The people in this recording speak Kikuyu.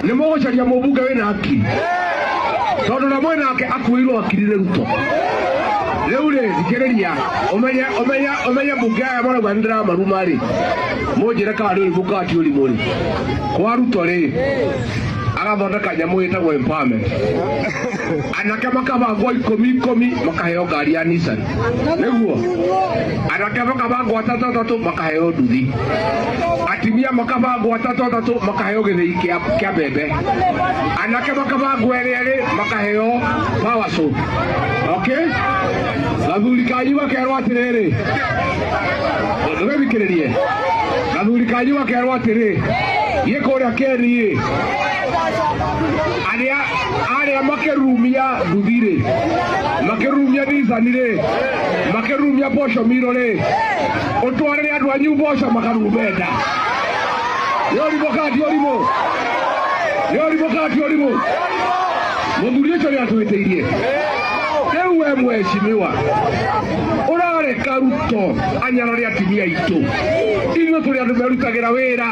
Nĩ mũgũcaria mũmbunge wĩna hakiri, tondũ na mwĩ nake akuĩirwo hakiri nĩ Ruto. Rĩu rĩ, thikĩrĩria, ũmenye ũmenye ũmenye mbunge aya marauga nĩ ndĩramaruma rĩ, mũnjĩre kana nĩ ũrimũ kana ti ũrimũ rĩ. Kwa Ruto rĩ, agathondeka nyamũ ĩtagwo empowerment, anake makabangwo ikũmi ikũmi makaheo ngari ya Nissan, nĩguo anake makabangwo atatũ atatũ makaheo nduthi, atimia makabangwo atatũ atatũ makaheo gĩthĩi kĩa mbembe, anake makabangwo erĩ erĩ makaheo power saw. Okay, gathuri kanyu gakerwo atĩrĩrĩ, ndũgethikĩrĩrie, gathuri kanyu gakerwo atĩrĩ, gĩ kũrĩa keri arĩa arĩa makĩrumia nduthi rĩ, makĩrumia Nissan rĩ, makĩrumia mboco miro rĩ, ũtwarĩre andũ anyu mboco makarume nda. Nĩ ũrimũ kana ti ũrimũ? Nĩ ũrimũ kana ti ũrimũ? Mũthuri ũcio nĩ atwĩtĩirie. Rĩu we mheshimiwa ũrareka Ruto anyarare atumia aitũ, ithuĩ tũrĩ andũ merutagĩra wĩra.